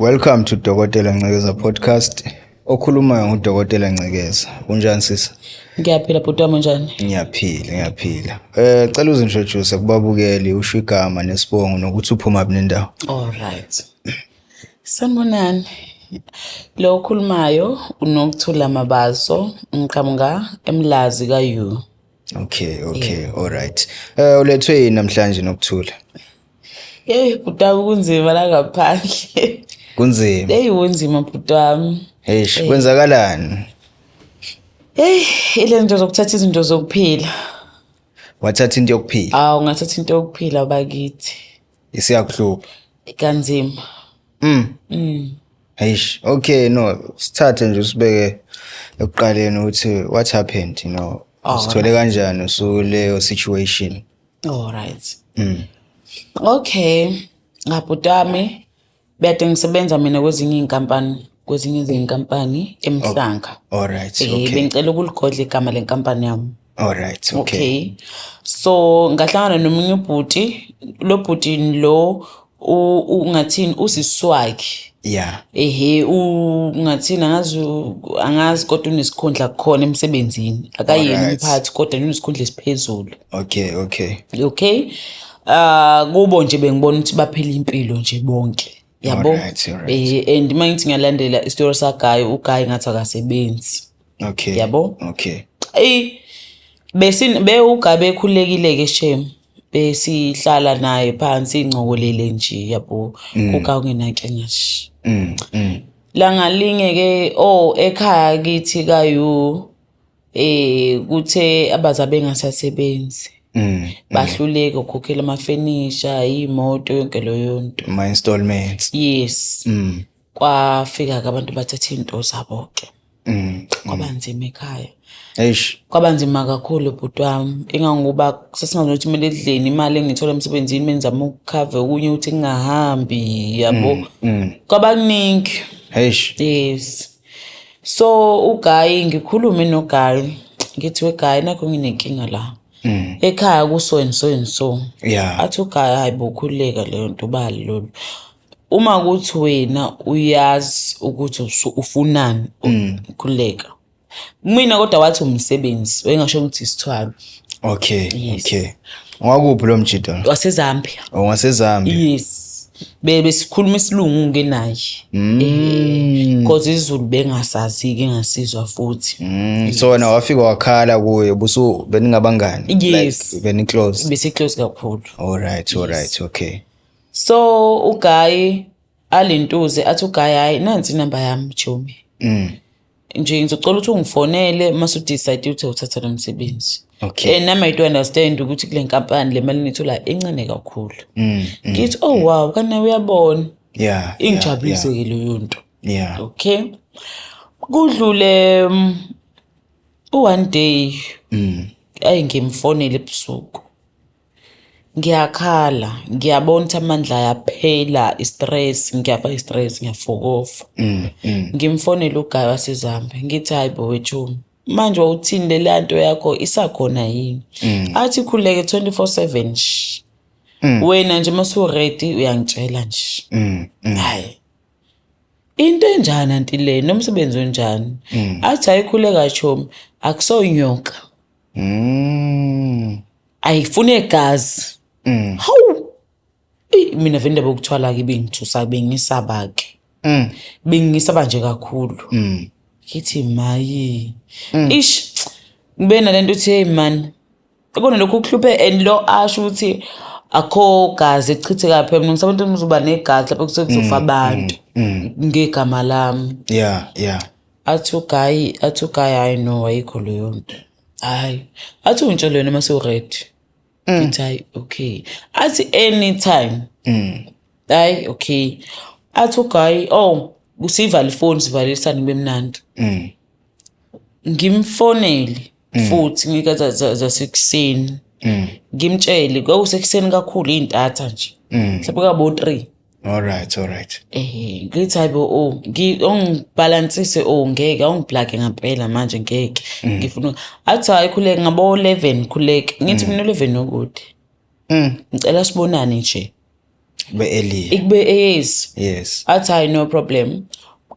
Welcome to Dokotela Ncekeza podcast. Okhulumayo nguDokotela Ncekeza. Kunjani, sisi? Ngiyaphila, bhuti wami, njani? Ngiyaphila, ngiyaphila. Cela uzintroduce kubabukeli, usho igama nesibongo nokuthi uphuma phi nendawo. All right. Sanibonani. Lo okhulumayo uNokuthula Mabaso, ngiqhamuka eMlazi ka-U. Okay, all right. Ulethwe yini namhlanje, Nokuthula? Hey, bhuti wami, kunzima la ngaphandle. Kunzima. Hey, kunzima, bhuti wami. Eish, kwenzakalani? Hey, ile nto zokuthatha izinto zokuphila. Wathatha into yokuphila. Awu, ngathatha into yokuphila bakithi. Isiyakuhlupha. Kanzima. Eish, okay, no, sithathe nje usibeke ekuqaleni ukuthi what happened. Usithole kanjani usuleyo situation? All right. Okay. Ngabhuti wami, beyade ngisebenza mina kwezinye iy'nkampani, kwezinye izinkampani eMhlanga. All right, Bengicela ukuligodla igama lenkampani yami. All right, okay. Okay. So ngahlangana nomunye ubhuti, lo bhuti lo ungathini, usisi wakhe. Ehe, ungathini, angazi, angazi, kodwa unesikhundla khona emsebenzini. Akayena umphathi kodwa unesikhundla esiphezulu. Okay. Okay. Kubo nje bengibona ukuthi baphila impilo nje bonke. Yabo? Alright. And uma ngithi ngiyalandela isitori saGuy, uGuy ngathi akasebenzi. Yabo? Okay. Ey, besin bewuGuy bekhulekile ke shame. Besihlala naye phansi incokolele nje, yabo. UGuy ungenankinga nje. Langa linye ke, oh, ekhaya kithi kayu kuthe abazabe bengasasebenzi. Bahluleka ukukhokhela amafenisha, iy'moto, yonke leyo nto. Ma installments. Yes. Kwafika-ke abantu bathatha iy'nto zabo-ke. Kwaba nzima ekhaya. Eish. Kwaba nzima kakhulu, bhuti wami, engangoba sesingazi ukuthi kumele edleni imali engiyithola emsebenzini benzama ukukhava okunye ukuthi ngingahambi, yabo. Kwaba kuningi. Eish. Yes. So uGuy, ngikhulume noGuy, ngithi, "We Guy, nakho nginenkinga la. Ekhaya ku so and so and so." Athi uGuy, "Hayi bo, khululeka, leyo nto bali lolu. Uma kuthi wena uyazi ukuthi ufunani, khululeka." Mina kodwa wathi umsebenzi, wayengasho ukuthi isithwalo. Yes. Okay. Ngwakuphi lo mjito? WaseZambia. OwaseZambia. Yes. Besikhuluma isilungu ke naye. Because isiZulu bengasazi ke, ngasizwa futhi. So wena wafika wakhala kuye, busu beningabangani? Yes. Like beni close. Bese close kakhulu. All right, okay. So uGuy alintuze, athi uGuy, "Hayi, nansi inamba yami, Chomi. Nje ngizocela ukuthi ungifonele mase udecide ukuthi uthatha lo msebenzi." And nami I do understand ukuthi kule nkampani le mali nithola incane kakhulu. Ngithi, "Oh wow, kana uyabona." Ingijabulise ke leyo nto. Okay. Kudlule one day. Ayi, ngimfonele ebusuku. Ngiyakhala, ngiyabona ukuthi amandla ayaphela, i-stress, ngiyafa i-stress, ngiyafokofa. Ngimfonele uGuy waseZambia, ngithi, "Hayi bo wethu, manje wawuthini, le nto yakho isakhona yini?" Athi, "Khululeke, 24/7 nje. Wena nje mase ready uyangitshela nje." Hayi. Into enjani anti le, nomsebenzi onjani? Athi, "Hayi, khuleka chomi, akusonyoka. Ayifune igazi." Hawu! Eyi, mina vele indaba yokuthwala-ke ibingithusa, bengisaba-ke. Bengisaba nje kakhulu. Ngithi maye. Ish, ngibe nalento ukuthi hey man, kona lokhu kuhluphe and lo asho ukuthi akho gazi echitheka phela, mina ngisaba ukuthi uzoba negazi lapho kusuke kuzofa abantu ngegama lami. Athi uGuy, "Hayi no, ayikho leyo nto. Hayi." Athi, "Ungitshele wena mase uready." Ngithi, "Hayi, okay." Athi, "Anytime." Hayi, okay. Athi uGuy, "Oh, kusivala ifoni, sivalelisane kube mnandi." Ngimfonele futhi ngikathi zasekuseni. Ngimtshele kwakusekuseni kakhulu, iy'ntatha nje. Mhlawumbe kabo 3. All right. Ngithi, "Hayibo, oh, ongibhalansise, oh, ngeke awungiplage ngempela manje, ngeke. Ngifuna." Athi, "Hayi, khuleka ngabo 11, khuleka." Ngithi mina 11 nokude. Ngicela sibonane nje. Be early. Ikube yes. Yes. Athi hayi, no problem.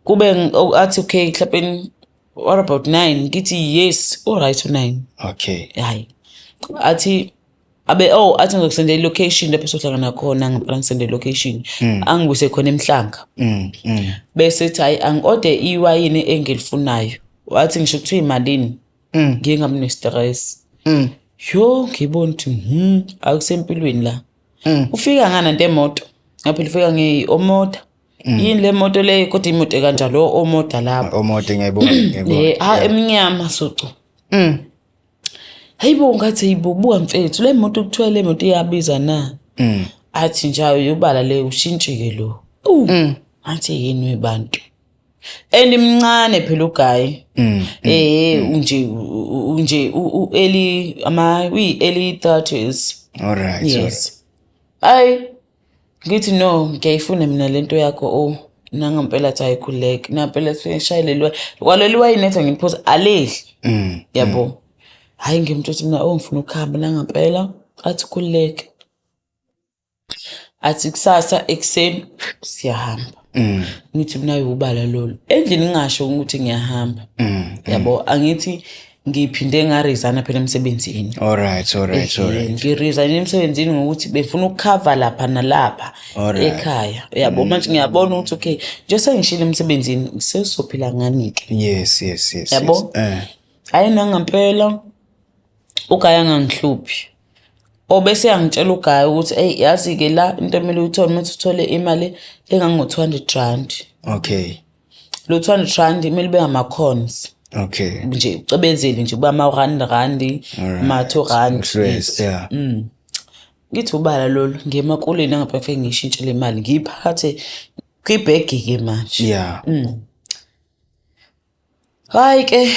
Kube athi okay, mhlawumbe what about 9? Ngithi yes, all right u9. Hayi, athi abe, oh, athi ngizokusendela i-location lapho sohlangana khona. Ngempela ngisende location, angibuse khona eMhlanga. Bese ethi hayi, angi-ode iwayini engilifunayo. Wathi ngisho kuthiwa imalini, ngiye ngabi ne-stress. Yo, ngibona ukuthi akusempilweni la. Ufika ngana nto emoto ngaphela, ufika nge-Omoda. Yini le moto leyo? Kodwa imoto ekanjalo, Omoda lapho. Omoda, ngiyayibona, ngiyayibona. Ha, emnyama soco. Hayibo, ngathi hayibo, buka mfethu, le moto kuthiwa le moto iyabiza na? Athi nje uyobala le, ushintshike lo. Athi yini webantu, and mncane phela uguy. Nje early ama uyi early 30s. All right. Yes. Ayi, ngithi no, ngiyayifuna mina lento yakho. Oh, nangampela athi ayikhululeke nampela, sishayelelwa kwaleli wayini, ethi ngiliphuza alehli. Yabo, hayi, ngimtsho ukuthi mina, oh, ngifuna ukuhamba nangampela. Athi khululeke, athi kusasa ekuseni siyahamba. Ngithi mina ubala lolu endlini, ngingasho ukuthi ngiyahamba. Yabo, angithi ngiphinde ngaresigna phela emsebenzini. All right all right. Ngiresign emsebenzini ngokuthi befuna ukukhava lapha nalapha ekhaya, yabo. Manje ngiyabona ukuthi okay, nje sengishilo emsebenzini, sesizophila ngani-ke? Yes. Yabo? Yes. Hayi, nangampela uguy angangihluphi, obese yangitshela uguy ukuthi eyi, yazi-ke la into emele uyithole, uma uthole imali engango-R200. Lo R200 kumele ube ama-coins. Nje ucebezele nje, kuba ama-rand randi, ma-R2. Stress, yeah. Ngithi ubala lolu, ngiye emakuleni angapha, ngifike ngiyishintshe le mali, ngiyiphathe kwibhegi-ke manje. Hayi ke,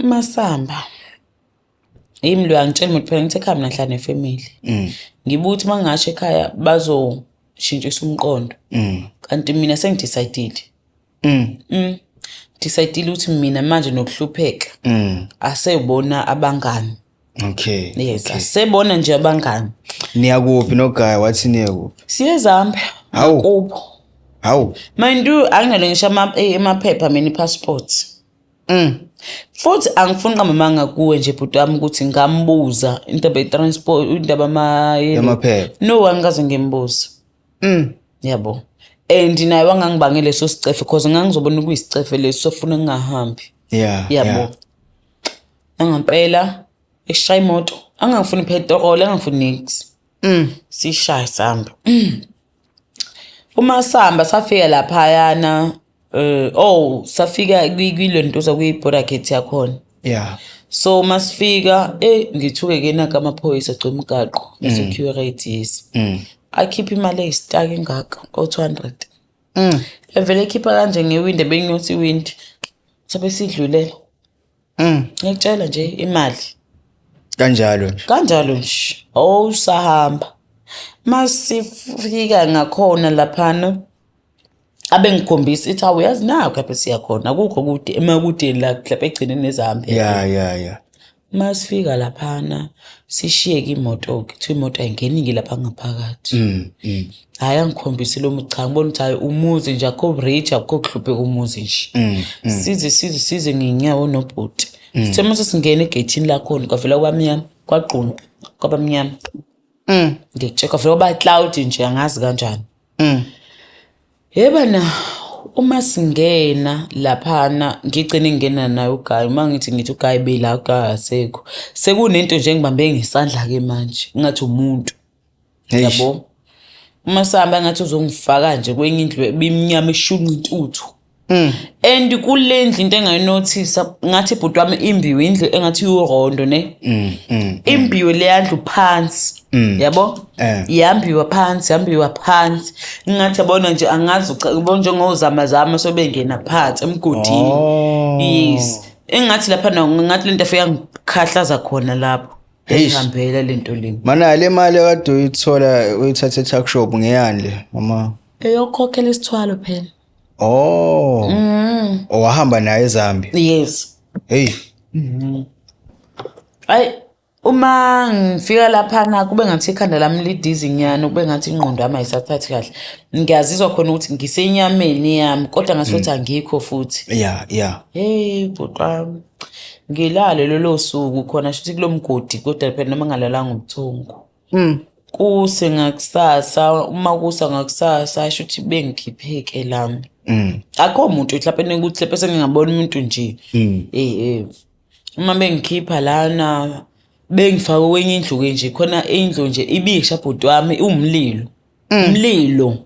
masamba yimi lo, angitshela umuntu phela, ngithi ekhaya mina ngihlala nefamily. Ngibuka ukuthi uma ngingasho ekhaya bazoshintshisa umqondo. Kanti mina sengidecidile. Decidile ukuthi mina manje nokuhlupheka asebona abangani. Yes, asebona nje abangani. Niya kuphi noguy? Wathi niye kuphi? Siye eZambia. Hawu. Kubo. Hawu. Mind you, anginalo ngisho amaphepha mina, i-passport. Futhi angifuni qamba kuwe nje bhuti wami ukuthi ngambuza indaba ye-transport, indaba ama Yamaphepha. No, angikaze ngimbuze. Yabo. And naye wangangibangela leso sicefe because ngangizobona kuyisicefe leso sofuna ngingahambi. Yabo. Nangampela eshaya imoto, angangifuni petrol, angangifuni nix. Sishaya sihamba. Uma sihamba safika laphayana, oh, safika kwilontuza kwi-border gate yakhona. So masifika, ngithuke ke, naka amaphoyisa agcwele umgaqo, ne-securities. Akhipha imali eyisitaki engaka, o-200. Evele ekhipha kanje ngewindi, bengiyothi iwindi. Sabe sidlulela. Ngiyakutshela nje imali. Kanjalo nje. Kanjalo nje. Oh, sahamba. Masifika ngakhona laphana, abe ngikhombisa, ithi awu, yazi nakho lapho siya khona, akukho kude, emakudeni la mhlawumbe egcineni neZambia. Masifika laphana sishiyeke imoto-ke, kuthiwa imoto ayingeni-ke lapha ngaphakathi. Hhayi, angikhombise lo muntu, cha, ngibona ukuthi hhayi, umuzi nje akukho bridge, akukho kuhlupheka, umuzi nje. Size size size ngey'nyawo nobhuti. Sithe mase singena egeyithini lakhona, kwavela kwamnyama, kwagquma kwaba mnyama. Ngikutshela, kwavela kwaba cloud nje, angazi kanjani. Yebana, uma singena laphana, ngigcine ngingena naye uguy. Uma ngithi uguy bela, uguy asekho. Sekunento nje engibambe ngesandla-ke manje, ngathi umuntu. Eish. Yabo. Uma sihamba ngathi uzongifaka nje kwenye indlu ebimnyama, eshunqa intuthu. And kule ndlu, into engayinothisa, ngathi bhuti wami imbiwe indlu engathi iwurondo ne. Imbiwe leya ndlu phansi. Yabo? Yambiwa phansi, yambiwa phansi. Ngathi yabona nje, angazi ubona njengozamazama sobengena phansi emgodini. Oh. Yes. Engathi lapha na ngathi lento afika ngikhahlaza khona lapho. Eish. Ihambela lento le. Mana le mali akade uyithola, uyithathe e-tuck shop, ngeyani le mama? Eyokhokhela isithwalo phela. Oh. Owahamba naye eZambia. Yes. Hey. Ayi. Uma ngifika laphana kube ngathi ikhanda lami lidizi nyana, kube ngathi ingqondo yami ayisathathi kahle. Ngiyazizwa khona ukuthi ngisenyameni yami kodwa ngathi futhi angikho futhi. Yeah. Hey bhuti wami, ngilale lolo suku khona shuthi kulo mgodi kodwa phela noma ngalalanga ubuthongo. Kuse ngakusasa, uma kusa ngakusasa shuthi bengikhipheke lami. Akho muntu mhlawumbe ukuthi mhlawumbe sengingabona umuntu nje. Eh. Uma bengikhipha lana bengifake kwenye indlu-ke nje khona indlu nje ibisha bhuti wami iwumlilo. Umlilo.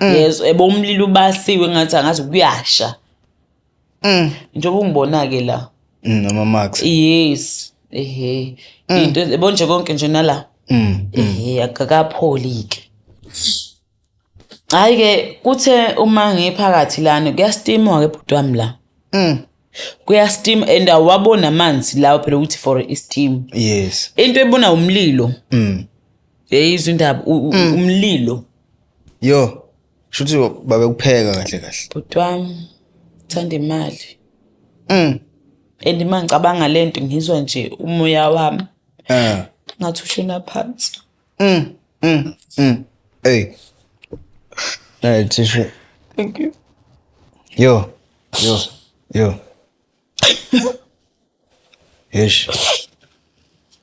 Yes, yebo umlilo ubasiwe ngathi angazi kuyasha. Njengoba ungibona-ke la. Ama-marks. Yes. Ehhe. Into yabo nje konke nje nala. Ehhe akakapholi-ke. Hhayi-ke kuthe uma ngiphakathi lana kuyastimwa-ke bhuti wami la. Kuya-steam and awuwaboni amanzi lawo phela ukuthi for i-steam. Yes. Into ebona umlilo. Yeyizwa indaba umlilo. Yo. Shuthi babekupheka kahle kahle. Bhuti wami thanda imali. And uma ngicabanga lento ngizwa nje umoya wami ngathi ushona phansi. Hey. Hey, tissue. Thank you. Yo. Yo. Yo. Yesh.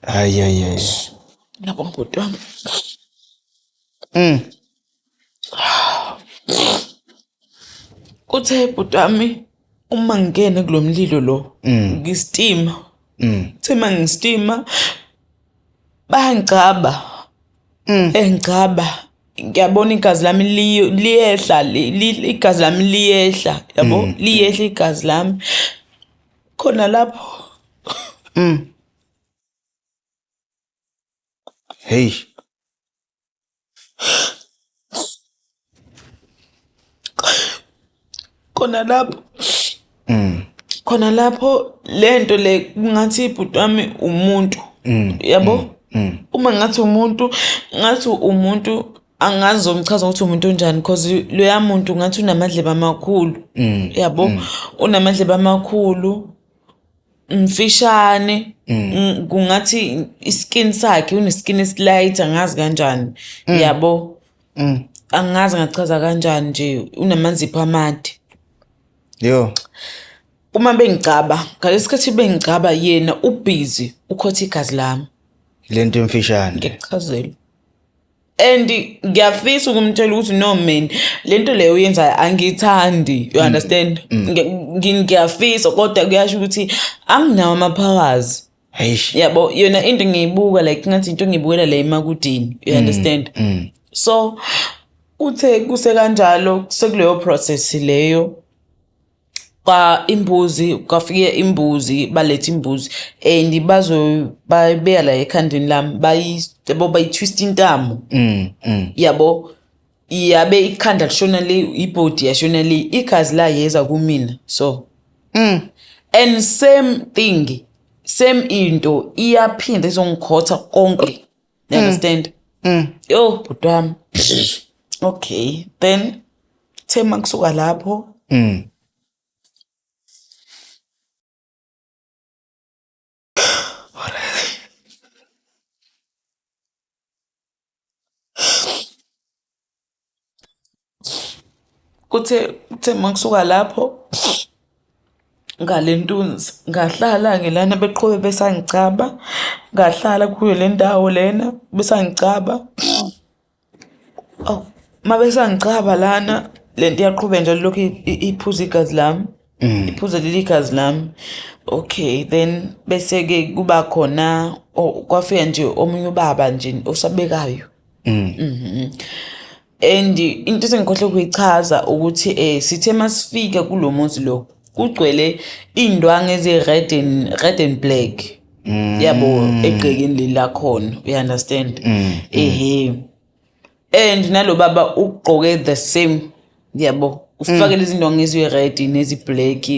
Ay ay ay. Ngiyabonga bhuti wami. Kuthe bhuti wami uma ngingena kulo mlilo lo ngistima. Kuthe uma ngistima bayangigcaba. Engigcaba ngiyabona igazi lami liyehla, igazi lami liyehla, yabo liyehla igazi lami. Khona lapho. Hey. Khona lapho. Khona lapho lento le kungathi bhuti wami umuntu. Yabo? Uma ngathi umuntu, ngathi umuntu angazi ngomchaza ukuthi umuntu onjani because loya muntu ngathi unamadlebe amakhulu. Yabo? Unamadlebe amakhulu. Mfishane. Kungathi iskin sakhe uneskin esilight angazi kanjani. Yabo? Angazi ngachaza kanjani nje unamanzipho amade. Yo. Uma bengigcaba, ngalesikhathi bengigcaba yena ubhizi ukhotha igazi lami. Lento emfishane. Ngikuchazela. And ngiyafisa ukumtshela ukuthi no man, lento leyo uyenzayo angithandi, you understand? Ngiyafisa kodwa kuyasho ukuthi anginawo ama-powers. Eish. Yabo, yona into ngiyibuka like ngathi into ngiyibukela le emakudini, you understand? So uthe kuse kanjalo sekuleyo process leyo kwa imbuzi kwafike imbuzi baletha imbuzi and bazo bayibeka la ekhandeni lami bayi yabo bayitwist intamo. Yabo yabe ikhanda lishona le ibody yashona le igazi la yeza kumina so. And same thing, same into iyaphinda izongikhotha konke. You understand? Yo bhuti wami. Okay, then thema kusuka lapho. Kuthe makusuka lapho ngale ntunzi ngahlala ngelana beqhube besangicaba, ngahlala kuyo le ndawo lena besangicaba. Oh, mabesangicaba lana lento iyaqhubeka njalo lokhu iphuza igazi lami. Iphuza leli gazi lami. Okay, then bese ke kuba khona kwafika nje omunye ubaba nje osabekayo. And into esengikhohle ukuyichaza ukuthi sithe masifika kulo muzi lo kugcwele iy'ndwangu ezi-red and red and black. Yabo egcekeni leli lakhona, you understand? Ehhe. And nalo baba ugqoke the same, yabo. Ufake lezi ndwangu ezi-red nezi-black.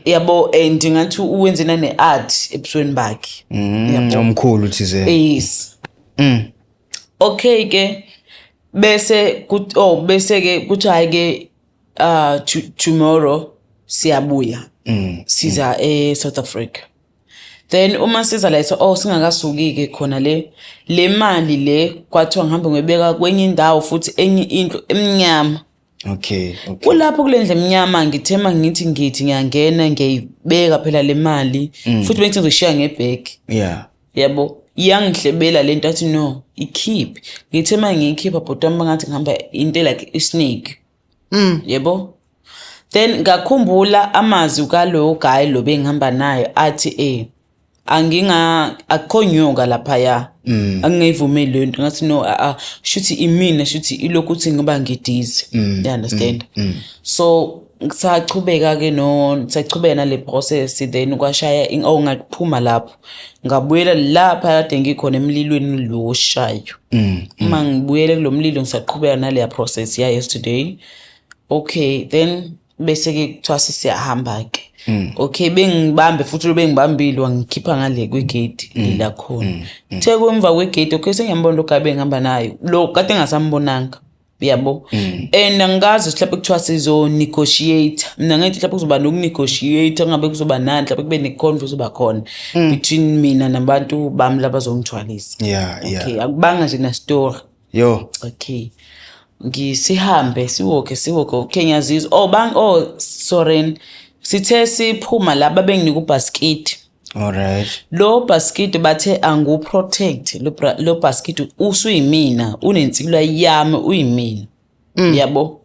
Yabo and ngathi uwenze nane-art ebusweni bakhe. Yabo. Omkhulu thizeni. Yes. Okay ke bese oh bese ke kuthi hayi ke tomorrow siyabuya. Siza e South Africa. Then uma siza la, oh, singakasuki-ke khona le mali le kwathiwa ngihambe ngiyobeka kwenye indawo futhi, enye indlu emnyama. Kulapho kule ndlu emnyama ngithema ngithi ngiyangena, ngiyayibeka phela le mali futhi bengithi ngizoshiya ngebhegi. Yabo, iyangihlebela lento, athi no, ikhiphe. Ngithe uma ngiyikhipha, bhuti wami, bangathi ngihamba into like i-snake. Yebo, then ngakhumbula amazwi kalowo guy lo bengihamba naye, athi anginga akukho nyoka laphaya, angingayivumeli leyo nto. Ngathi no, a shuthi imina, shuthi ilokhu uthi ngiba ngi-dizzy, you understand? So sachubeka ke, no, sachubeka nale process. Then kwashaya oh, ngaphuma lapho, ngabuyela lapha kade ngikhona emlilweni lo oshayo. Uma ngibuyele kulo mlilo, ngisaqhubeka naleya process ya yesterday. Okay, then bese ke kuthiwa sesiyahamba ke. Okay, bengibambe futhi lo bengibambile, wangikhipha ngale kwegate lela khona. Kuthe kwemva kwegate, okay, sengiyambona lo guy bengihamba naye lo kade ngasambonanga, yabo. And angikazi mhlawumbe kuthiwa sizo-negotiate. Mina ngithi mhlawumbe kuzoba noku-negotiate, ngabe kuzoba nani, mhlawumbe kube ne-convo ezoba khona between mina nabantu bami labazongithwalisa. Okay, akubanga nje na-story. Yo. Okay, ngisihambe siwokhe siwokhe. Okay, ngiyazizwa, oh bang, oh sorry, sithe siphuma la babenginika ubhaskidi. All right. Lo bhaskidi bathe angu-protect lo bhaskidi, usuyimina, unensila yami, uyimina, yabo.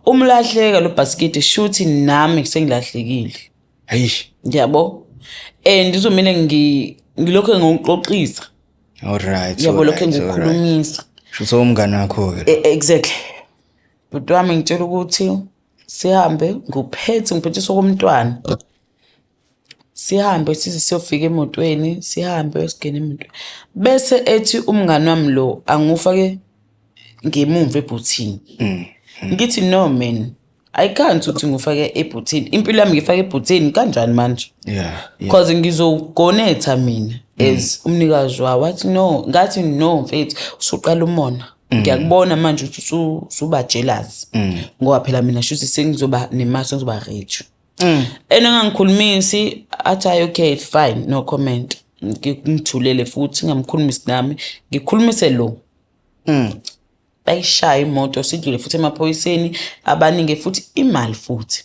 Umlahleka lo bhaskidi, shuthi nami sengilahlekile. Hayish. Yabo, and uzomele ngilokho ngikuxoxisa. All right. Yabo, lokho ngikukhulumisa. Shutho umngane wakho ke. Exactly, bhuti wami. Ngitshela ukuthi sihambe, nguphethe ngiphethe sokomntwana, sihambe size siyofika emotweni, sihambe singene emotweni, bese ethi umngani wami lo angufake ngemumva ebhuthini. Ngithi no man, I can't ukuthi ngufake ebhuthini, impilo yami ngifake ebhuthini kanjani manje? Because ngizogonetha mina as umnikazi wawo. Wathi no, ngathi no mfethu, usuqala umona, ngiyakubona manje ukuthi usuba jealous, ngoba phela mina shuthi sengizoba nemali, sengizoba rich. And engangikhulumisi, athi hayi, okay, fine, no comment. Ngithulele futhi ngingamkhulumisi nami, ngikhulumise lo. Bayishaya imoto, sidlule futhi emaphoyiseni, abaningi futhi imali futhi.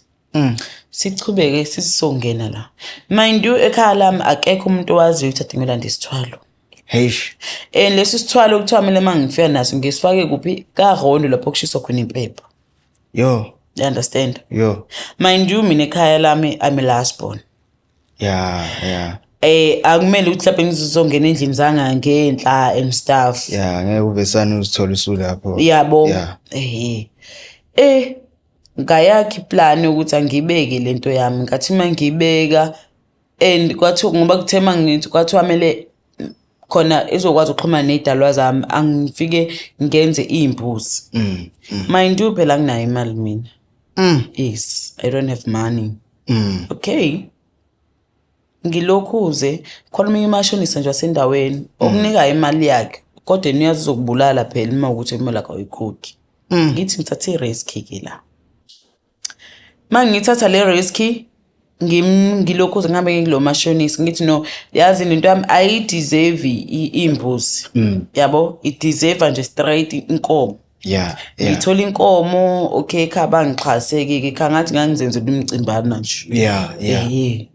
Sichubeke sisongena la. Mind you, ekhaya lami akekho umuntu owaziyo ukuthi ade ngiyolanda isithwalo. Heish. And lesi sithwalo kuthiwa mina uma ngifika naso ngisifake kuphi? Karondo, lapho kushiswa khona impepho. Yo. You understand? Yo. Mind you, mina ekhaya lami I'm a last born. Akumele ukuthi mhlawumbe ngizongena endlini zangangenhla and stuff. Yeah, ngeke ube sani uzithola usulapho. Yabo. Ngayakha i-plan ukuthi angibeke lento yami. Ngathi mangibeka and kwathiwa ngoba kuthe mangithi kwathiwa kumele khona izokwazi ukuxhumana ney'dalwa zami, angifike ngenze iy'mbuzi. Mind you, phela anginayo imali mina. Yes, I don't have money. Okay. Ngilokhuze khona omunye umashonisa nje wasendaweni okunika imali yakhe, kodwa yena uyazi uzokubulala phela uma ukuthi imali yakho ayikhokhi. Ngithi ngithathe i-risk ke la. Uma ngithatha le risk, ngilokhuze ngihambe ngikulo mashonisa, ngithi no, yazi lento yami ayi-deserve imbuzi. Yabo, i-deserve nje straight inkomo. Ngithola inkomo, okay, ekhaya bangixhase-ke ekhaya, ngathi ngangizenzela umcimbana nje. Hayi,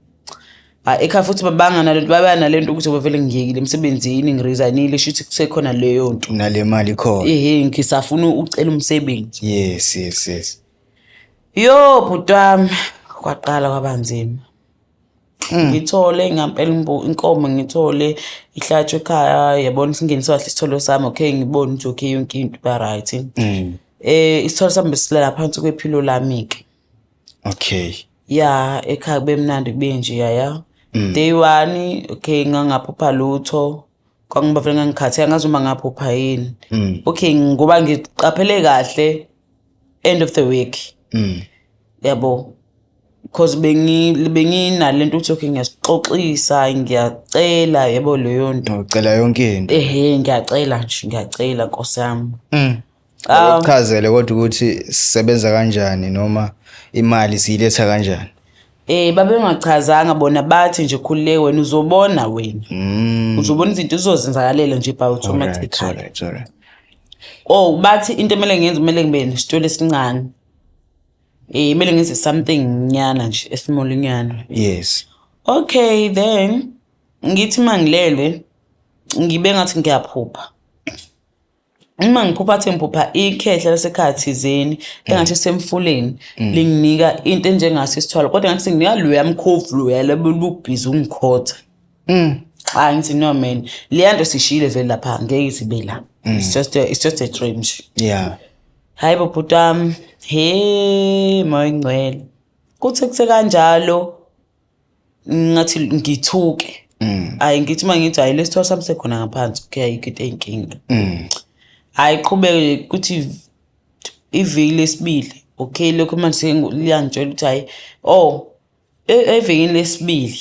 ekhaya futhi babanga nalento, baba nalento ukuthi vele ngiyekile emsebenzini, ngi-resignile, shuthi kusekhona leyo nto. Nale mali ikhona. Ehe, ngisafuna ukucela umsebenzi. Yes. Yo bhuti wami, kwaqala kwabanzima. Ngithole ngampela inkomo, ngithole ihlatshwe ekhaya, yabona, singeniswe kahle isitholo sami, okay, ngibone ukuthi okay, yonke into iba right. Isitholo sami besilala phansi kwephilo lami-ke. Ya, ekhaya kube mnandi, kube nje yaya. Day one, okay, ngangaphupha lutho. Kwangiba vele ngangikhathele, angazi uma ngaphupha yini. Okay, ngoba ngiqaphele kahle end of the week. Yabo. Because benginalento ukuthi okay, ngiyasixoxisa, ngiyacela, yabo, leyo nto. Ucela yonke into. Ehhe, ngiyacela nje, ngiyacela Nkosi yami. Ukuchazele kodwa ukuthi sisebenza kanjani noma imali siyiletha kanjani. Babengachazanga bona, bathi nje khululeke wena, uzobona wena. Uzobona izinto izozenzakalela nje by Alright, automatically. alright. Oh, bathi into emele ngiyenze, kumele ngibe nesitolo esincane. Kumele ngenze something nyana nje, e-small nyana. Okay, then ngithi mangilele ngibe ngathi ngiyaphupha. Uma ngiphupha, athi ngiphupha ikhehla lasekhaya thizeni engathi semfuleni linginika into enjengase isithwalo, kodwa ngathi nginika loya mkhovu loya lobubhizi ungikhotha. Hayi, ngithi no man, leya nto sishiyile vele lapha, ngeke izibe la. It's just a dream nje. Hayi bo bhuti wami, he moya ingcwele. Kuthe kuthe kanjalo ngathi ngithuke. Hayi, ngithi uma ngithi hayi, lesithwalo sami sekhona ngaphansi, okay, ayikho into eyinkinga. Hayi, qhubeke kuthi iviki lesibili, okay, lokho manje liyangitshela ukuthi hayi, oh, evikini lesibili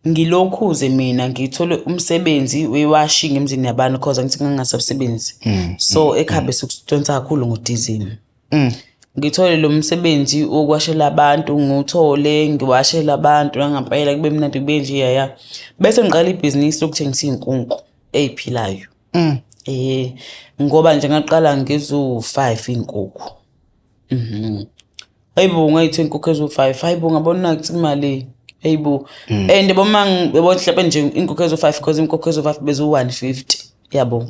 ngilokhuze mina ngithole umsebenzi we-washing emzini yabantu, cause ngithi ngingasasebenzi. So ekhaya bese kudonsa kakhulu ngodizili. Ngithole lo msebenzi wokuwashela abantu, ngiwuthole, ngiwashele abantu nangampela kube mnandi, kube nje yaya. Bese ngiqala ibhizinisi lokuthengisa iy'nkukhu ey'philayo. Ngoba nje ngaqala ngezu-5 iy'nkukhu. Hayibo, ngayithenga inkukhu ezu-5. Hayibo, ngabona nathi imali. Hayibo. And boma yabo mhlawumbe nje inkukhu ezu-5, because inkukhu ezu-5 bezu-150. Yabo.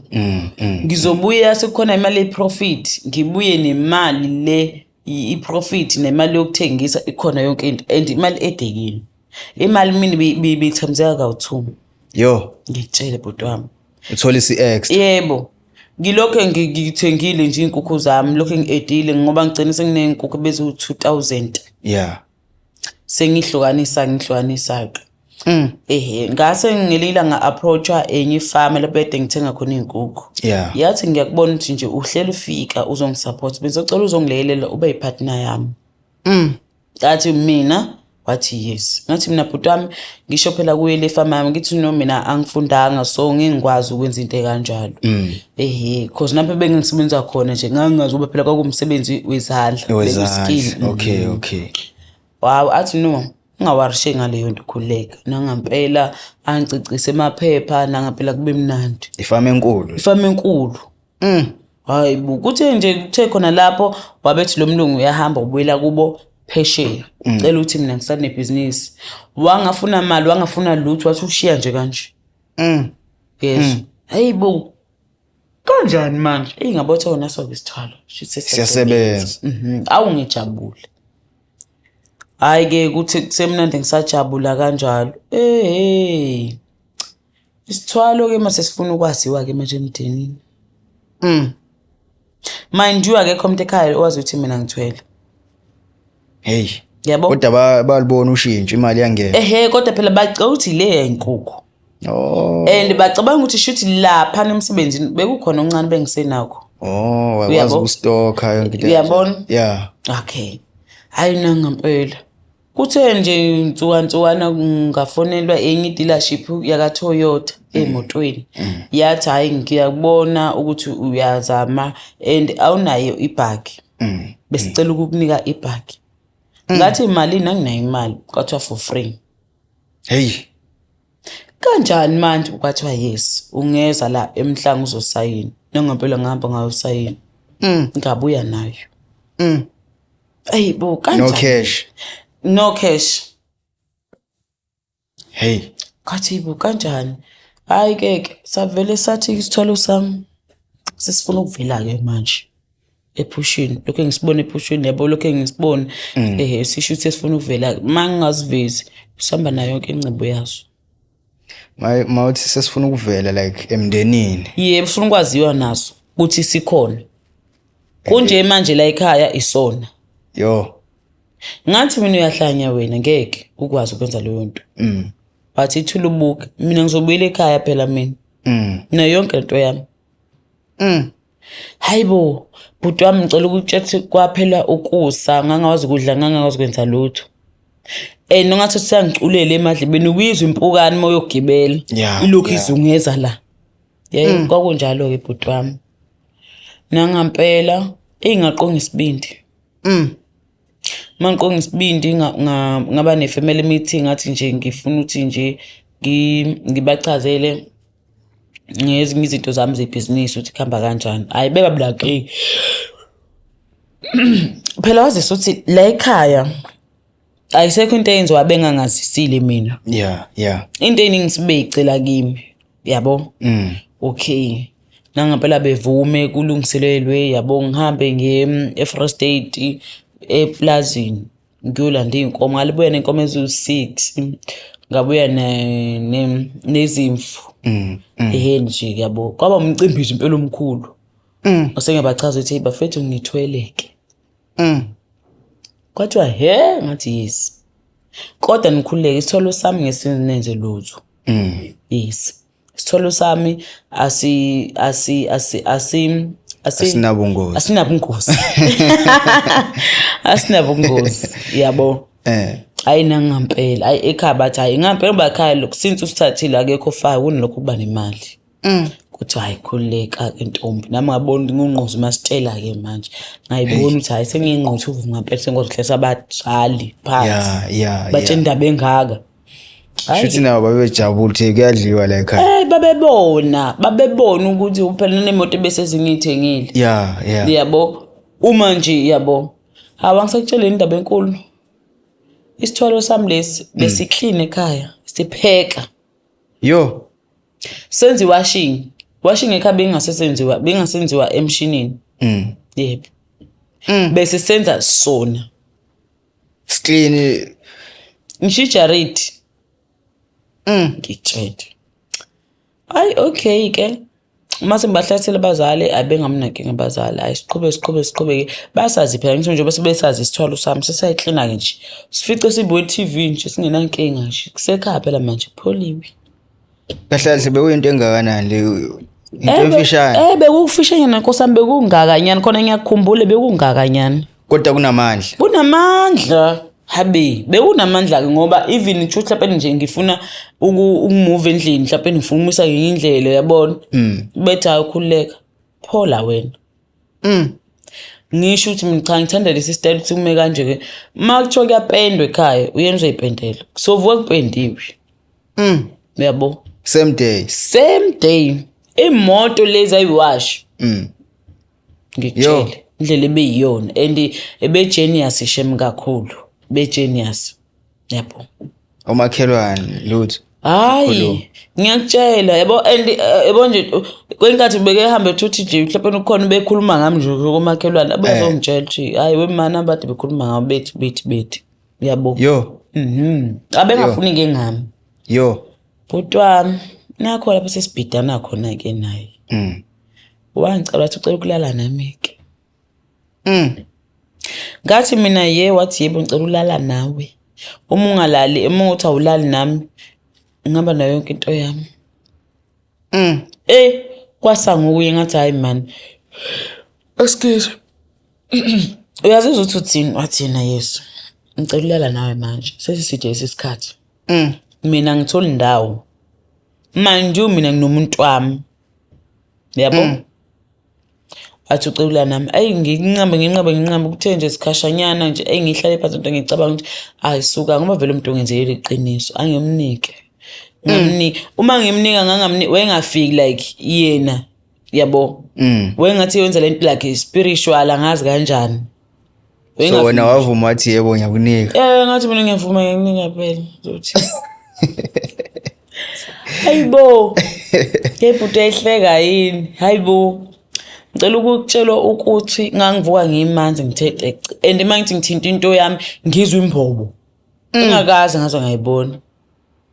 Ngizobuya sekukhona imali ye-profit, ngibuye nemali le i-profit nemali yokuthengisa ikhona yonke into, and imali edekile. Imali mina beyithembiseka kawu-2. Yo. Ngikutshele bhuti wami. Uthola isi-extra. Yebo. Ngilokhu ngithengile nje iy'nkukhu zami, lokhu ngi-edile ngoba ngigcine senginey'nkukhu beziwu-2000. Sengihlukanisa ngihlukanisa-ke. Ehhe, ngase ngelinye ilanga nga-approach-wa enye ifama lapho ekade ngithenga khona iy'nkukhu. Yathi ngiyakubona ukuthi nje uhleli ufika uzongisupport, bengizocela uzongilekelela ube yi-partner yami. Ngathi mina, wathi yes. Ngathi mina bhuti wami, ngisho phela kuye le fama yami, ngithi no, mina angifundanga, so ngeke ngikwazi ukwenza into ekanjalo. Ehhe, cause lapho bengisebenza khona nje ngangingazi ukuba phela kwakuwumsebenzi wezandla. Wezandla. Beku-skill. Okay. Wow, athi no, ungawarishe ngaleyo nto, khululeka. Nangampela angicicise emaphepha, nangampela kube mnandi. Ifama enkulu. Ifama enkulu. Hayi bo, kuthe nje kuthe khona lapho wabethi lo mlungu uyahamba ubuyela kubo phesheya. Ucela ukuthi mina ngisanebhizinisi. Wangafuna mali, wangafuna lutho, wathi ushiya nje kanje. Yes. Hayi bo. Kanjani manje? Eyi, ngabotha wona soke isithwalo. Shuthi Siyasebenza. Awu, ngijabule. Hhayi ke, kuthi kusemnandi ngisajabula kanjalo. Eh. Isithwalo ke mase sifuna ukwaziwa ke manje emndenini. Mind you, akekho umuntu ekhaya owazi ukuthi mina ngithwele. Hey. Yabo? Kodwa balibona ushintsho, imali yangena. Ehhe, kodwa phela bacela ukuthi le inkukhu. Oh. And bacabanga ukuthi shuthi lapha emsebenzini bekukhona oncane bengisenakho. Oh, wakwazi Uyabo? ukustokha yonke into. Uyabona? Yeah. Okay. Hayi nangempela. Kuthe nje nsuka ngafonelwa enye dealership yaka Toyota emotweni. Yathi hayi, ngiyakubona ukuthi uyazama and awunayo ibhaki. Besicela ukukunika ibhaki. Ngathi imali nanginayo imali, kwathiwa for free. Hey. Kanjani manje? Kwathiwa yes, ungeza la emhlanga uzosayina. Nangempela ngihamba ngayosayina. Ngabuya nayo. Ayibo, kanjani? No cash. No cash. Hey. Ngathi yibo, kanjani? Hayi ke ke savele sathi isithwalo sami sesifuna ukuvela ke manje ephushini, lokho engisibona ephushini, yabo, lokho engisibona sisho ukuthi sesifuna ukuvela, mangingazivezi sihamba nayo yonke ingcebo yaso. Mawuthi sesifuna ukuvela, like emndenini? Yebo, sifuna ukwaziwa naso ukuthi sikhona. Kunje manje la ekhaya isona. Yo. Ngathi mina uyahlanya wena, ngeke ukwazi ukwenza leyo nto. Wathi ithula ubuke, mina ngizobuyela ekhaya phela mina. Nayo yonke lento yami. Hayibo, bhuti wami, ngicela ukutshela ukuthi kwaphela ukusa, ngangakwazi ukudla, ngangakwazi ukwenza lutho. And ungathi siyangiculela emadlebeni, ukuyizwa impukane uma uyogibela. Ilokhu izungeza la. Yey, kwakunjalo ke bhuti wami. Nangampela ingaqonga isibindi. Uma ngiqonga isibindi ngaba ne-family meeting, ngathi nje ngifuna ukuthi nje ngibachazele ngezinye izinto zami zebhizinisi ukuthi kuhamba kanjani. Hhayi beba-like phela wazise ukuthi la ekhaya ayisekho into eyenziwa bengangazisile mina. Into eningi sibeyicela kimi, yabo. Okay, nangempela bevume kulungiselelwe, yabo, ngihambe ngiye e-Free State eplazini ngiyolanda iy'nkomo. Ngalibuya ney'nkomo eziwu-6, ngabuya nezimvu. Ehhe nje, yabo, kwaba umcimbi nje impela omkhulu. Ngase ngiyabachaza ukuthi, hey bafethu, ngithwele-ke. Kwathiwa he, ngathi yes, kodwa nikhululeke, isithwalo sami ngesinenze lutho. Yes, isithwalo sami asi asi asi asi asi Asinabungozi. Asinabungozi, asinabungozi, yabo. Hayi nangampela, hayi ekhaya bathi hayi ngampela ngoba ekhaya lokhu since usithathile akekho fire kunalokho kuba nemali. Kuthi hayi khululeka-ke ntombi, nami ngabona ukuthi ngungqozi masitshela-ke manje, ngayibona ukuthi hhayi sengiyingqothuvu ngampela, sengikwazi ukuhlalisa abazali phansi batshela indaba engaka. Hhayi. Shuthi nabo babejabula ukuthi kuyadliwa la ekhaya. Babebona ukuthi phela nemoto bese sengiyithengile. Yabo, uma nje, yabo, hawu angisakutsheli indaba enkulu. Isithwalo sami lesi besi-clean ekhaya, sipheka. Yo. Senza i-washing. Washing ekhaya bengasesenziwa, bengasenziwa emshinini. Yebo. Bese senza sona. Clean. Ngisho ijaridi. Ngitshele. Hayi okay ke. Uma sengibahlasela abazali abengamnankinga abazali. Hayi siqhube siqhube siqhubeke. Basazi phela ngisho njengoba sebesazi isithwalo sami sesiyayiklina-ke nje. Sifice sibuke i-TV nje singenankinga nje. Kusekhaya phela manje kupholiwe. Kahle kahle bekuyinto engakanani le, into emfishane? Bekufishanyana nkosi yami, bekungakanyana khona, ngiyakukhumbula bekungakanyana. Kodwa kunamandla. Kunamandla. Habe, bekunamandla-ke ngoba even ngisho mhlawumbe nje ngifuna uku-move endlini, mhlawumbe ngifuna umisa ngenye indlela, uyabona. Bethi hayi ukhululeka, phola wena. Ngisho ukuthi mina cha ngithanda lesi style ukuthi kume kanje-ke. Uma kuthiwa kuyapendwa ekhaya, uyena uzoyipendela. Sovuka kupendiwe. Uyabo? Same day. Same day. Imoto lezi ayiwashi. Ngikutshele indlela ebeyiyona and ebe genius shem kakhulu. Be genius. Yabo. Omakhelwane lutho. Hayi, ngiyakutshela yabo, and yabo nje kwenkathi beke hambe ethuthi nje mhlawumbe ukhona bekhuluma ngami nje komakhelwane abazongitshela ukuthi hayi wemana abantu bekhuluma ngami bethi bethi bethi, yabo. Yo. Abengafuni ngengami. Yo. Bhuti wami nakho lapho sesibhidana khona ke naye. Wangicela wathi ucela ukulala nami ke. Ngathi mina ye, wathi yebo ngicela ulala nawe. Uma ungalali, uma uthi awulali nami, ngihamba nayo yonke into yami. Kwasa ngokuye ngathi hayi man. Excuse. Uyazizwa ukuthi uthini? Wathi yena Yesu. Ngicela ulala nawe manje. Sesiside isikhathi. Mina ngithola indawo. Manje mina nginomuntu wami. Yabo? Wathi ucela ulala nami. Ayi nginqambe nginqambe nginqambe kuthe nje sikhashanyana nje ayi ngihlale phansi into ngicabanga ukuthi ayi suka ngoba vele umuntu ongenzele iqiniso angimnike. Ngamnika. Uma ngimnika ngangamnika wayengafiki like yena, yabo. Wayengathi yenza lento like spiritual angazi kanjani. So wena wavuma wathi yebo ngiyakunika. Ngathi mina ngiyavuma ngiyakunika phela uzothi. Hayibo. Yebhuti ehleka yini? Hayibo. Ngicela ukukutshelwa ukuthi ngangivuka ngimanzi ngithe cece. And uma ngithi ngithinta into yami ngizwa imbobo. Engakaze ngaze ngayibona.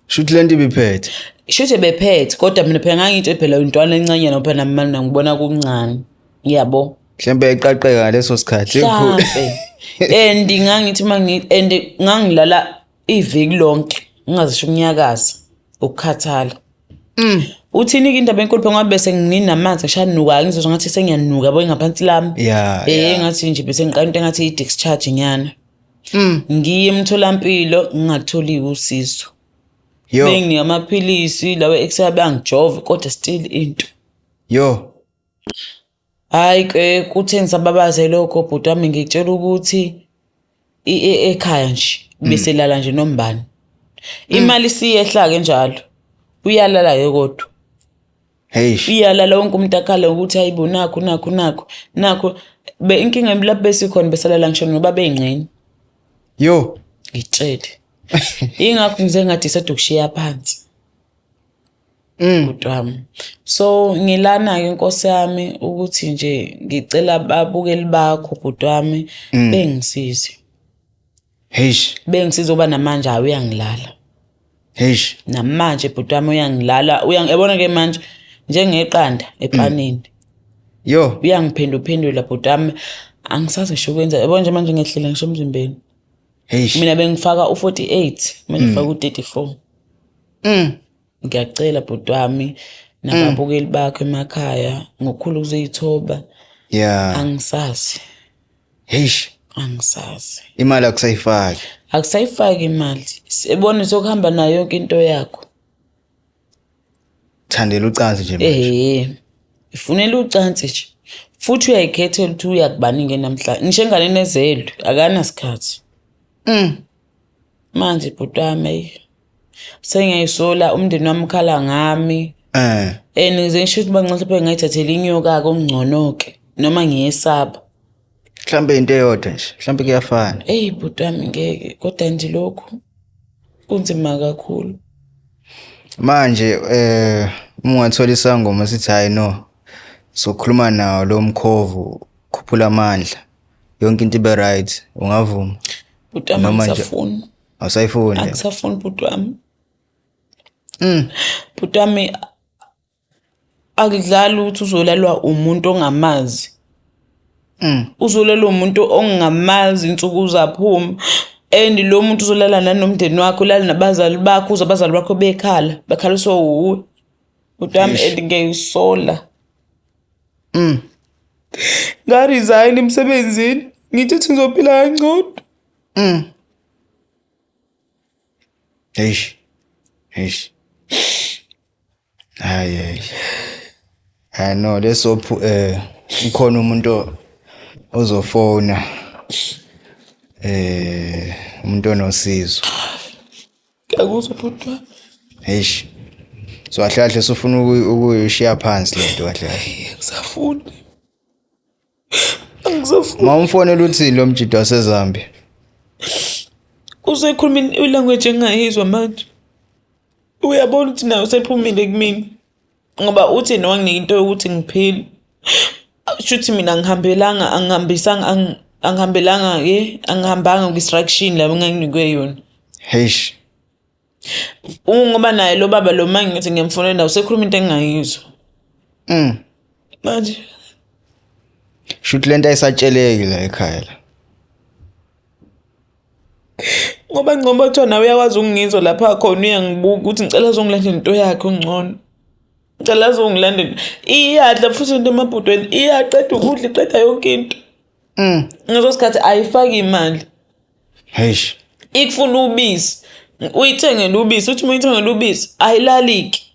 Shuthi lento ibiphethe. Shuthi bephethe kodwa mina phela ngangitshe phela intwana encanyana phela nami ngibona kuncane. Yabo. Mhlambe eqaqeka ngaleso sikhathi. Mhlambe. And ngangithi mangi and ngangilala iviki lonke ngingazisho ukunyakaza ukukhathala. Uthini ke indaba enkulu phela ngoba bese nginamanzi ngishanuka ngizozwa ngathi sengiyanuka yabo ngaphansi lami. Ngathi nje bese ngiqala into engathi i-discharge nyana. Ngiye emtholampilo ngingatholi usizo. Yo. Benginika amaphilisi lawa ekusaya bangijove kodwa still into. Yo. Hayi ke kuthe ngisababaze lokho bhuti wami ngitshela ukuthi Ekhaya nje beselala nje nombani. Imali siyehla ke njalo. Uyalala ke kodwa. Heish. Iyalala, wonke umuntu akhala ukuthi hayibo, nakho nakho nakho nakho. Be inkinga lapho besikhona besalala ngisho noba beyingxenye. Yo. Ngitshele. Ingakho ngize nga-decide ukushiya phansi. Bhuti wami. So ngilana ke, inkosi yami, ukuthi nje ngicela ababukeli bakho, bhuti wami, bengisize. Heish. Bengisize uba namanje hayi uyangilala. Heish. Namanje, bhuti wami, uyangilala. Uyangibona ke manje njengeqanda epanini. Yo. Uyangiphenduphendula, bhuti wami. Angisazi ngisho ukwenza. Yabona nje manje ngehlile ngisho emzimbeni. Heish. Mina bengifaka u48, manje ngifaka u34. Ngiyacela, bhuti wami, nababukeli bakho emakhaya, ngokukhulu ukuzithoba. Angisazi. Heish. Angisazi. Imali akusayifaki. Akusayifaki imali. Ebona sokuhamba nayo yonke into yakho. Thandela ucansi nje manje. Eh. Ifunela ucansi nje. Futhi uyayikhethela ukuthi uyakubani ke namhlanje. Ngisho enganeni ezelwe akanasikhathi. Manje, bhuti wami, eyi, sengiyayisola, umndeni wami ukhala ngami. And ngize ngisho ukuthi banxa mhlawumbe ngayithathela inyoka-ke okungcono-ke noma ngiyesaba. Mhlambe into eyodwa nje. Mhlambe kuyafana. Eyi bhuti wami, ngeke, kodwa nje lokhu kunzima kakhulu. Manje uma ungathola isangoma sithi hayi no, sokhuluma nawo lo mkhovu, khuphula amandla, yonke into ibe right, ungavuma? Bhuti wami, Noma nje- angisafuni. Awusayifuni? Angisafuni, bhuti wami. Bhuti wami, akudlali ukuthi uzolalwa umuntu ongamazi. Uzolalwa umuntu ongamazi insuku uzaphuma. And lo muntu uzolala nanomndeni wakho, ulala nabazali bakho, uzwe abazali bakho bekhala, bekhaliswa wuwe. Bhuti wami, Eish. and ngiyayisola. Nga-resign emsebenzini, ngithi uthi ngizophila kangcono. Eish. Eish. Hayi hayi. Hayi no, lesophu ukhona umuntu ozofona, umuntu onosizo. Ngiyakuzwa, bhuti wami. Eish. So kahle kahle sufuna ukuyishiya phansi lento kahle kahle. Angisafuni. Angisafuni. Mawumfonela uthini lo mjido waseZambia? Usekhuluma i-language engingayizwa manje. Uyabona ukuthi naye usephumile kumina. Ngoba uthi yena wanginika into yokuthi ngiphile. Shuthi mina angihambelanga, angihambisanga, angihambelanga ye, angihambanga kwi-instruction la enganginikwe yona. Heish. Ngoba naye lo baba lo, uma ngithi ngiyamfonela, usekhuluma into engingayizwa. Manje Shuthi lento ayisatsheleki la ekhaya la. Ngoba ngcono kuthiwa nawe uyakwazi ukungizwa lapha khona, uyangibuka ukuthi ngicela azongilandela into yakhe ngcono. Ngicela azongilandela. Iyadla futhi into emabhodweni, iyaqeda ukudla, iqeda yonke into. Ngaleso sikhathi ayifaki imali. Heish. Ikufuna ubisi. Uyithengele ubisi, uthi uma uyithengele ubisi ayilaliki.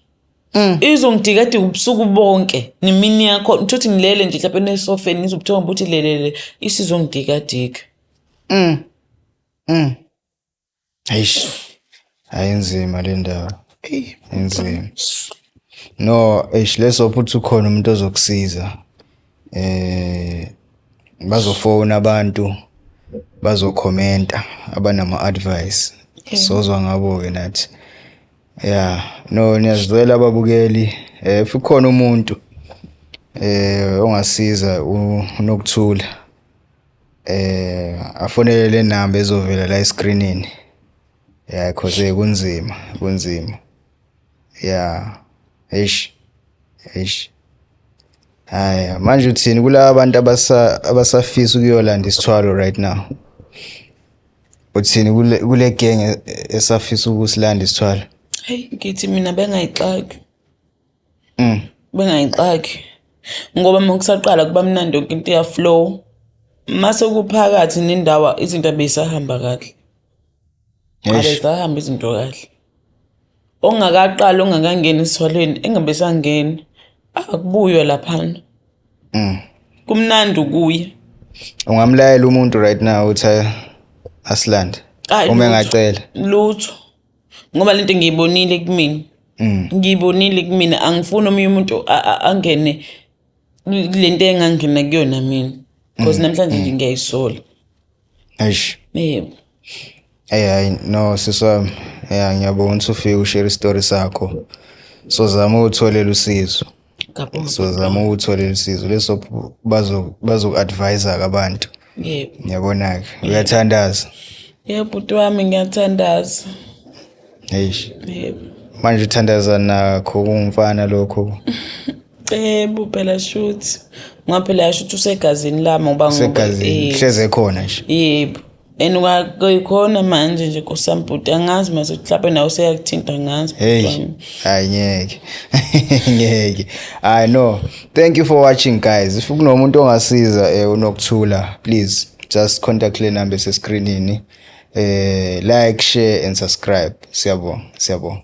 Izongidikadika ubusuku bonke nemini yakho. Uthi ngilele nje mhlawumbe esofeni, izobuthongo ukuthi lelele, isizongidikadika. Eish. Ayinzima le ndaba. Inzima. No, eish, leso futhi ukhona umuntu ozokusiza. Bazofona abantu, bazokhomenta abanama advice. Sozwa ngabo ke nathi. Yeah, no, niyazizwela ababukeli. If ukhona umuntu ongasiza uNokuthula, afonele le number ezovela la escreenini. Yeah, cause kunzima, kunzima. Yeah. Eish. Eish. Haya, manje uthini kulaba bantu abasafisa ukuyolanda isithwalo right now? Uthini kule gang esafisa ukusilanda isithwalo? Hey, ngithi mina bengayixaki. Bengayixaki. Ngoba uma kusaqala kuba mnandi, yonke into iya-flow. Mase kuphakathi nendawo, izinto abeyisahamba kahle. Eish. Abeyisahamba izinto kahle. Ongakaqali, ongakangeni esithwalweni, engabe sangena, akubuywa laphana. Kumnandi ukuya. Ungamlayela umuntu right now uthi Asilande. Hayi, Uma lutho. engacela. Lutho, ngoba lento ngiyibonile kumina, ngiyibonile kumina. Angifuni omunye umuntu angene lento engangena kuyona mina, because namhlanje nje ngiyayisola. Eish. Yebo. Hey, hayi no, sisi wami. Yeah, ngiyabonga ukuthi ufike ushare istory sakho. So zama ukutholela usizo. Ngiyabonga. So zama ukutholela usizo. Leso bazo advise abantu. Yebo. Ngiyabona ke. Uyathandaza. Yebo, bhuti wami, ngiyathandaza. Eish. Yebo. Manje uthandaza nakho kungumfana lokho? Yebo phela, shuthi ngoba phela shuthi usegazini lami, ngoba Segazini. Hleze khona nje. Yebo, and kuyikhona manje nje kusambhuti, angazi mase mhlawumbe nawe useyakuthinta, angazi, bhuti Hey, wami. Hayi ngeke. Ngeke. I know. Thank you for watching, guys. If kunomuntu ongasiza uNokuthula, please just contact le number esescreenini. Like, share and subscribe. Siyabonga. Siyabonga.